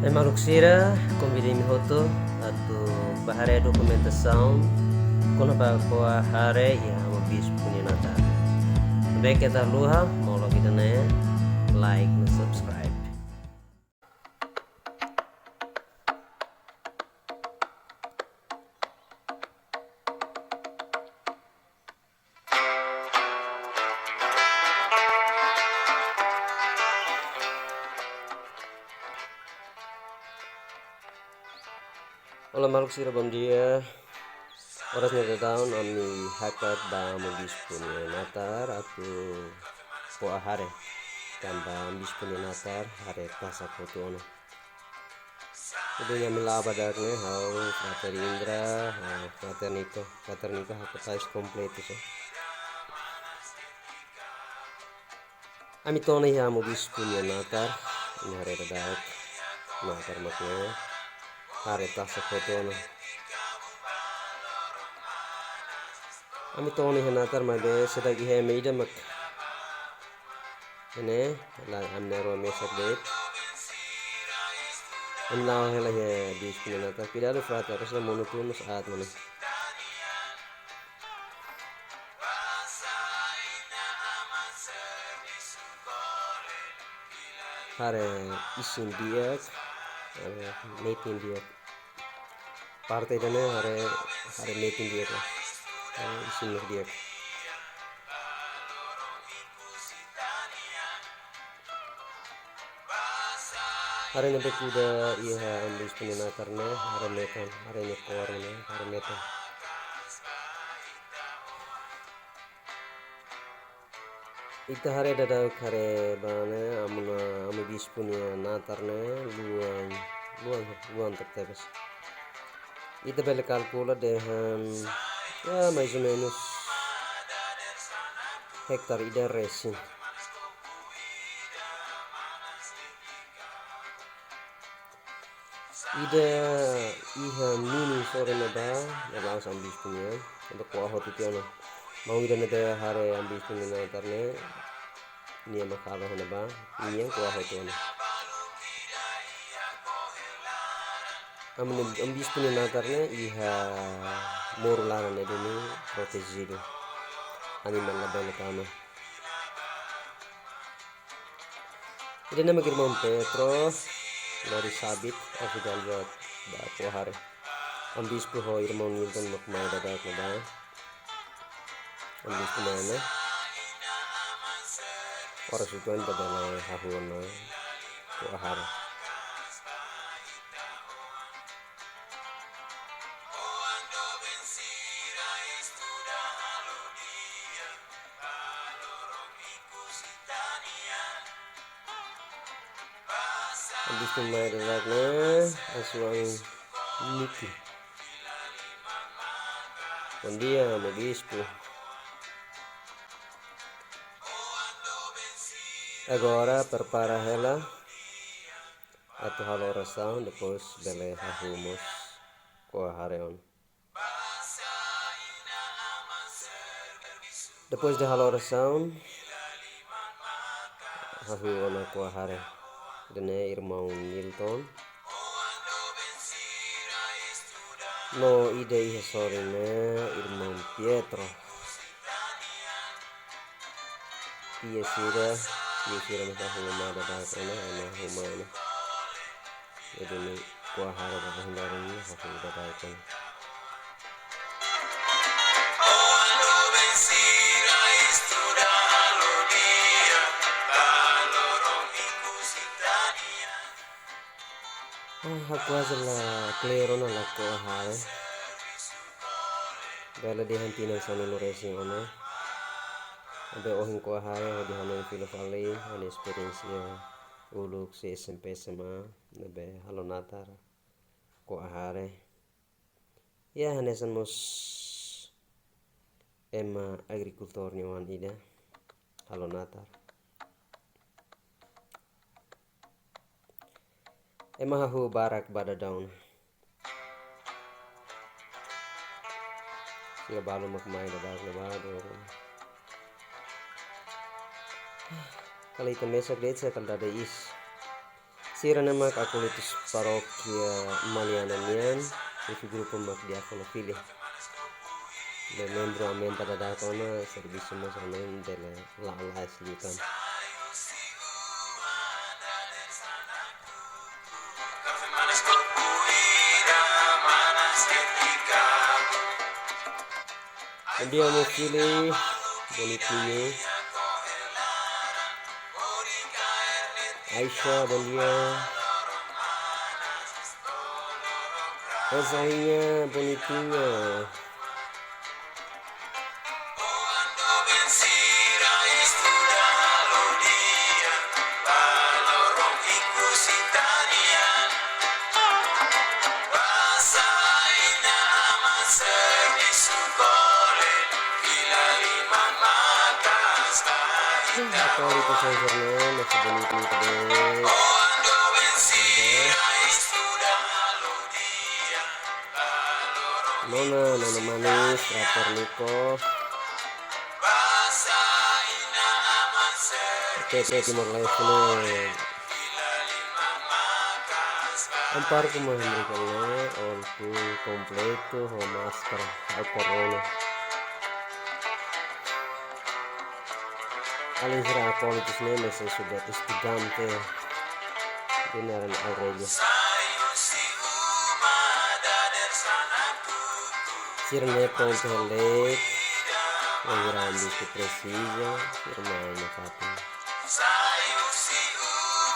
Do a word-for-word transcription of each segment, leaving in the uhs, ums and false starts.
Ema maluk sira, konvida imi hotu atu bá haree dokumentasaun kona-ba Ko'a Hare iha Amu Bispu nia natar. Ne'ebé keta haluha, molok ida-ne'e, like no subscribe. Olá, maluk sira, bom dia. Oras ne'e daudaun ami hakat ba Amu Bispu nia natar atu Ko'a Hare. Tanba Amu Bispu nia natar hare tasak hotu ona. Jadi ami la'o ba dadak ne'e, ha'u, Frater Indra, ha'u, Frater Nico, Frater Nico, ha'u kapás kompletu só. Ami to'o ona iha Amu Bispu nia natar, ami haree daudauk natar mak ne'e, hare tasak hotu ona. Ami to'o ona iha natar maibé seidauk iha ema ida mak ne'e, la, ami na'in-rua mesak de'it. Ami la'o hela iha Amu Bispu nia natar. Kuidadu, Frater, harus la monu tun, nos aat monu. Hare isin di'ak, hare metin di'ak. Parte ida-ne'e hare, hare metin di'ak. Hare isin di'ak. Hare ne'ebé kuda iha Amu Bispu nia natar ne'e, hare metan, hare nia kór ne'e, hare metan. Ita haree daudauk hare ba ne'e, amu na, Amu Bispu nia natar ne'e, luan, luan, luan tebetebes. Ita bele kalkula dehan, ya, mais ou menos hektare ida resin. Ida iha ninin sorin ne'ebá, ne'e la'ós Amu Bispu nian, ne'ebé ko'a hotu tiha ona. Maun ida ne'ebé haree Amu Bispu nia natar ne'e, nia mak halo iha ne'ebá, nia ko'a hotu ona. Amu, Amu Bispu nia natar ne'e iha moru laran ne'e duni protejidu. Animál labele tama. Ida-ne'e mak irmaun Petro, lori sabit, oficial buat ba Ko'a Hare. Amu Bispu ho irmaun Nilton mak mai daudauk ne'ebá. Amu Bispu mai ona. Oras uitoan ita bele hahú ona Ko'a Hare. Amu Bispu mai daudauk ne'e, asuwa'in Niki. Bom dia, Amu Bispu. Agora prepara hela atu halo orasaun, depois bele hahú mós Ko'a Hare ona. Depois de halo orasaun, hahú ona Ko'a Hare. Ida-ne'e irmaun Nilton. No ida iha sorin ne'e irmaun Pietro. Tia sira, tia sira mós hahú mai daudauk ona, hahú mai ona. Jadi ne'e Ko'a Hare ba hindari ne'e hahú daudauk ona. Ah, ha'u kuaze la clear ona lakohi Ko'a Hare. Bele dehan tinan sanulu resin ona. Ne'ebé ohin Ko'a Hare hodi hanoin fila fali, ha'u-nia esperiénsia uluk sei S M P S M A, ne'ebé halo natar Ko'a Hare. Ya, hanesan mós ema agrikultór nia oan ida halo natar. Ema hahú barak ba daudaun. Sira balu mak mai daudaun ne'ebá. Kala ita mesak de'it, kala dada iis. Sira ne'e mak akólitus parókia Maliana nian, husi grupu mak diákonu Fili. Be membru aumenta daudaun ona, servisu mós aumenta, bele la'o lais liután. Bom dia, meu filho. Bonitinho. Aisha, bom dia. Rosainha, bonitinha. Akólitus sensor ne'e, masih bonito, bonito, deh. Nona, nona manis, rapor Niko. Oke, oke, Timor Leste ne'e. Ampar kuma Amerika ne'e, all full kompletu, ho masker, ho corona. Alin sira akólitus ne'e, mesak sudah estudante. Nia naran Aurelia. Sira ne'e prontu hela de'it. Wainhira ami ke presiza, sira mai nafatin.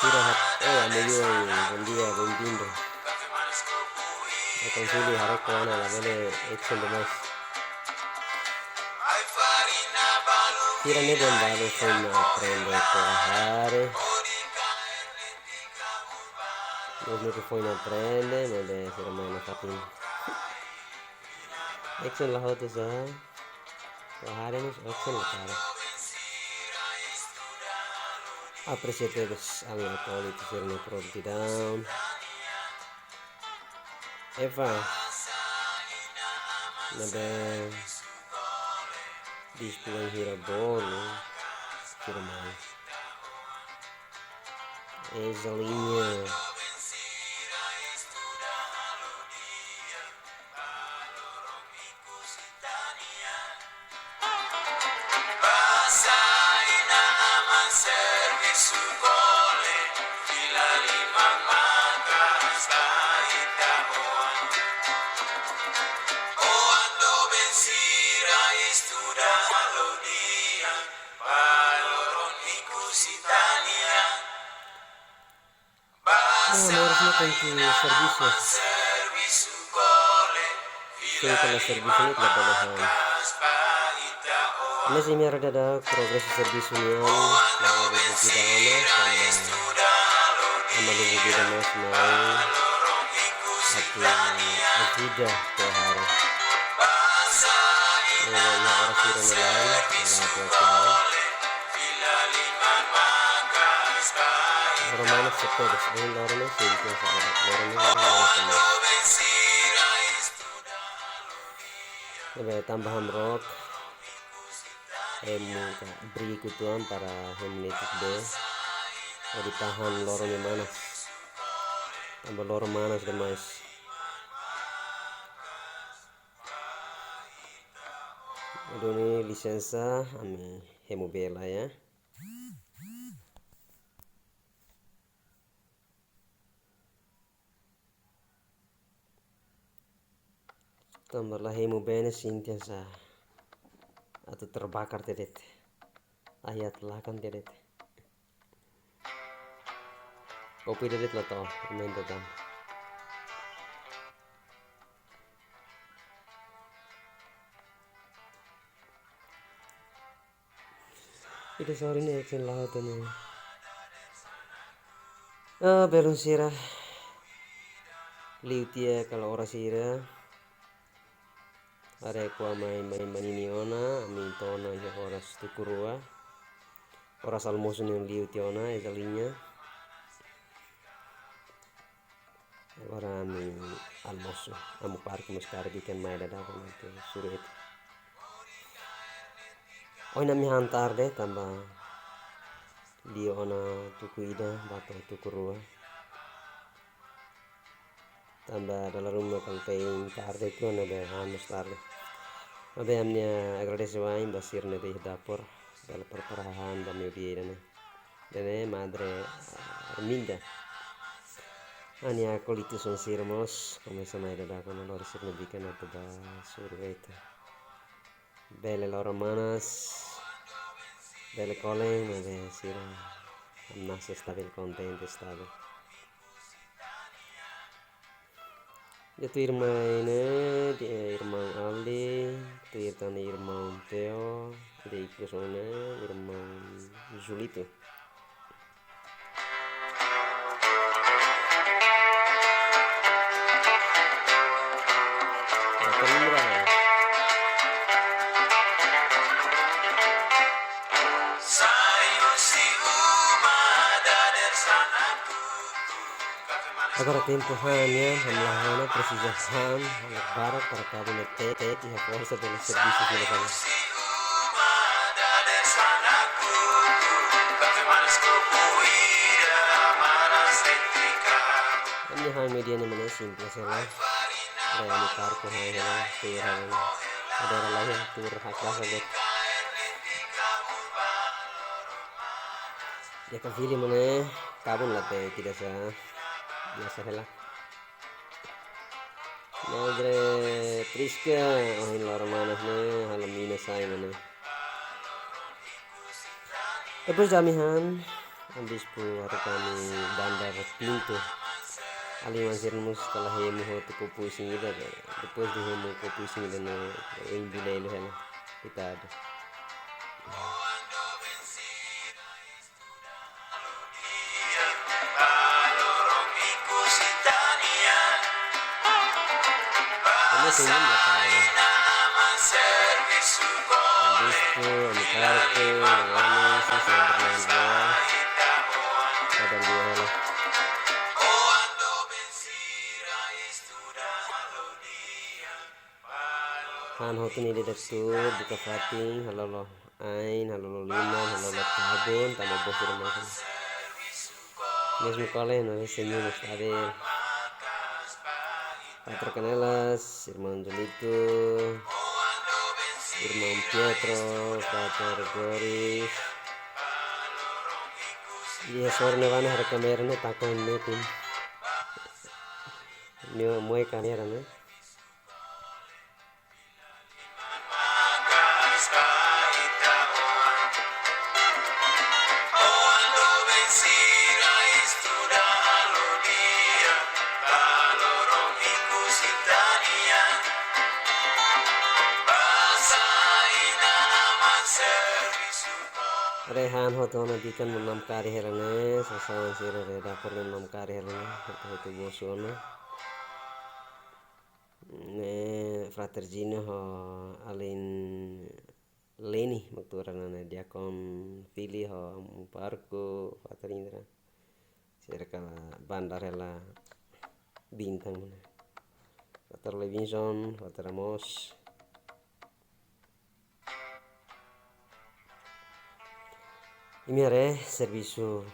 Sira hat, eh, amigo, bom dia, bem-vindo. Aconselho haree kuana la bele action demais. Sira ne'ebé balu foin aprende ko'a hare. Mezmu ke foin aprende, maibé sira mai nafatin. Action la hotu sá. Ko'a hare mós action la tara. Apresia tebes ami akólitus sira-nia prontidaun. Eva, ne'ebé bispu hira bolu, sira mai. Ezalinha. Ah, moris no tenke servisu. Sei kala servisu ni kala bala hal. Mas imi haree daudaun progresu servisu nian, na bubu vida ona, tamba ama bubu vida mós mai atu ajuda ko'a hare. Ne'e, ne'e oras sira ne'e lae, ne'e lae. Loron manas tebes, eh, loron ne'e sente sa ada. Loron ne'e loron manas tebes. Ne'ebé tamba hamrook, hemu ka bri uitoan para hemu netik be. Hodi tahan loron ne'e manas. Tamba loron manas demais. Duni lisensa, ami hemu bee lai, ya. Tamba la hemu bee ne'e sente sa atu terbakar tiha de'it. Ai-ai, lakan tiha de'it. Kopi de'it la tau, main tetan. Ita sori ne'e action la hotu ne'e. Ah, belun sira. Liu tiha kala oras sira. Haree ko'a mai, mai manini ona, ami to'o ona iha oras tuku rua. Oras almosu nian liu tiha ona, Ezalinha. Agora ami almosu, amu parke mós karik ikan mai dada, kono tu surit. Ohin ami han tarde, tamba liu ona tuku ida, ba to'o tuku rua. Tanba dala ruma kaltein tarde, kona be han mós tarde. Maibé ami-nia agradese wa'in ba sira ne'ebé iha dapur, bele prepara hahán ba meiudia ida-ne'e. Ida-ne'e Madre, ah, Arminda. Ha'u-nia akólitu sira mós, komesa mai dadauk ona lori sira-nia bikan atu bá sorveita. Bele loron manas, bele kolen, maibé sira hamnasa estavel, kontente estavel. Ida tuir mai ne'e, di, eh, irmaun Aldi, tuir tan irmaun Teo, ida ikus ona ne'e, irmaun Julito. Ita lembra. Agora tempu han nian, hamlaha ona, presiza han, han barak para kabun ne'e tete, iha forsa bele servisu fila fali. Ami han meiudia ne'e mak ne'e simples hela. Re ami parku han hela, tuur hela. Ada orang lain tuur hak rasa bet. Ya ka fili mak ne'e, kabun la te tidak sa, biasa hela. Madre Prisca, ohin loron manas ne'e, halo mina sai mak ne'e. Depois de ami han, Amu Bispu haruka ami bandar pintu. Alin-manan sira mós kala hemu hotu kopu isin ida, depois de hemu kopu isin ida ne'e, oin bulelu hela, koitadu. Kamu tunggu nggak tahu. Amu Bispu, Amu Kartu, Amu Anis, Amu Bernardo. Kadang dia lah. Han hotu nia ida-idak tuur, buka fatin, halolo ain, halolo liman, halolo kabun, tanba bos rumah kan. Mesmu kole no senyum stabil. Pater Canelas, irmaun Julito, irmaun Pietro, Pater Goris. Iha sore ne'ebá ne'e haree kamera ne'e taka ne'e tim. Ne'e moe kamera ne'e. Haree han hotu ona bikan mak namkari hela ne'e, sasán sira haree dapur ne'e namkari hela ne'e, hotu-hotu bosu ona. Ne'e Frater Gino ho alin Leni, mak tuur ona ne'e, diakon Fili ho Amu Parku, Frater Indra. Sira kala bandar hela bintang ne'e. Frater Levinson, Frater Amos. Imi haree servisu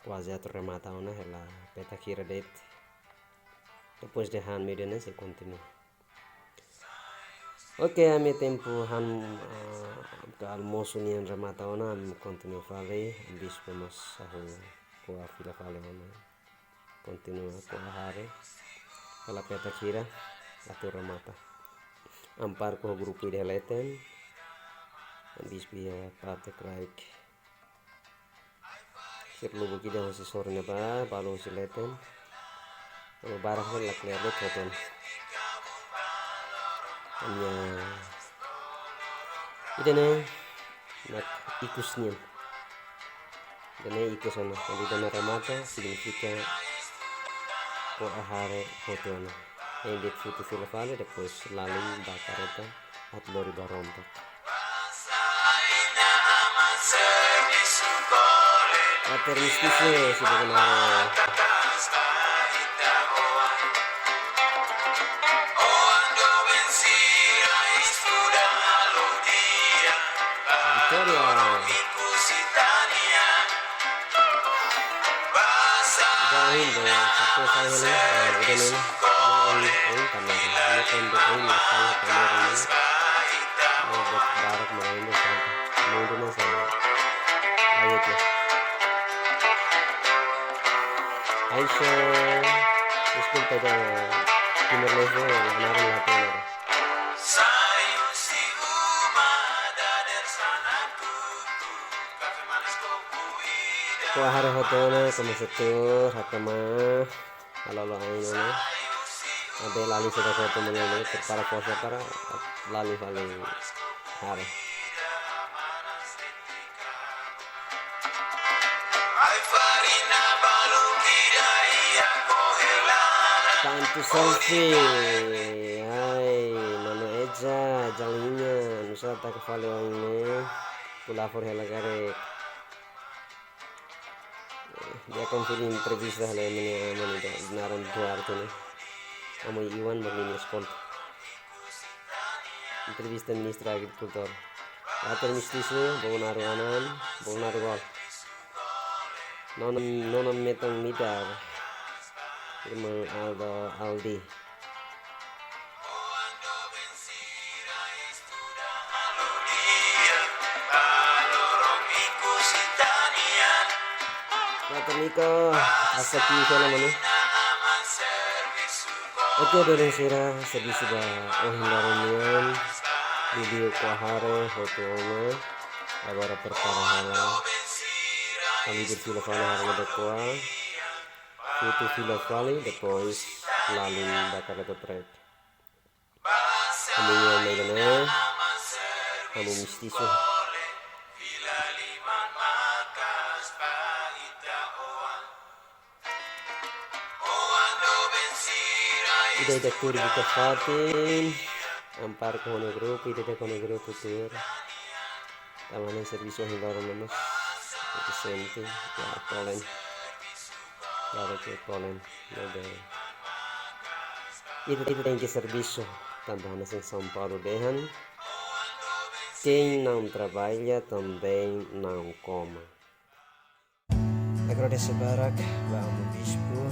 kuaze atu remata ona hela petak hira de'it. Depois de han meiudia ne'e sei kontinua. Oke, ami tempu han, ah, ka almosu nian remata ona, ami kontinua fali, Amu Bispu mós hahú ko'a fila fali ona. Kontinua ko'a haree. Hela petak hira atu remata. Amu Parku ho grupu ida iha leten. Amu Bispu iha parte kraik. Sira lubuk ida hosi sore ne'ebá, balu hosi leten. Barak ne'e la kler de'it hotu ona. Hanya ida-ne'e mak ikus nian. Ida-ne'e ikus ona. Kuandu ida-ne'e remata, signifika ko'a haree hotu ona. Hein de'it futu fila fali, depois lalin ba kareta atu lori ba Romtok. Pater Mistisio, sudah kenal. Vitória. Ida-ne'e, satu saya ni, eh, ida-ne'e. Oin, oin kamera. Ini kan de oin masang kamera ini. Mau buat barak mau ini sampai. Mundur nih sama. Ayo tuh. Aisyah. Deskulpa da Timor Leste, naran la pena. Kua hare hotu ona, kama setur, hakama. Halo lo ain ona. Abe lali sudah foto mengenai, para foto para lali paling hare. Tantu selfie. Hai, mana Eja, jalinha, nusa tak fali oin ne'e. Kula for hela karek. Dia kan fali entrevista hela mene mene do naran Duarte ne'e. Amo Iwan Berlin Sport. Entrevista Ministra Agrikultura. Ater mistisu, Bolnaru anan, Bolnaru gol. Nona, nona metan midar. Irmã Aldo Aldi. Ater Nico, asa ki fela manu. Oke, belun sira, servisu ba ohin loron nian. Vídeo kua hare hotu ona. Agora prepara hela. Kami berfila fali hare na kua. Foto fila fali, depois lalin ba kareta trek. Kami yang mai gana. Kami mistisu. Ida-idak tuur buka fatin, ampar ka hone grupu, ida-idak hone grupu tuur. Tanba ne'e servisu ohin loron ne'e mós, itu sente, ya, kolen. Claro que kolen, ya, de. Ita, ita tenke servisu, tanba hanesan São Paulo dehan, quem não trabalha também não coma. Agradese barak ba Amu Bispu.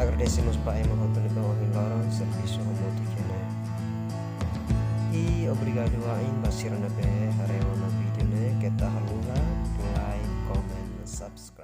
Agradese mós ba ema hotu ne'ebé ohin loron servisu hamutuk iha ne'e. I obrigadu wa'in ba sira ne'ebé haree ona vídeo ne'e, keta haluha like, comment, subscribe.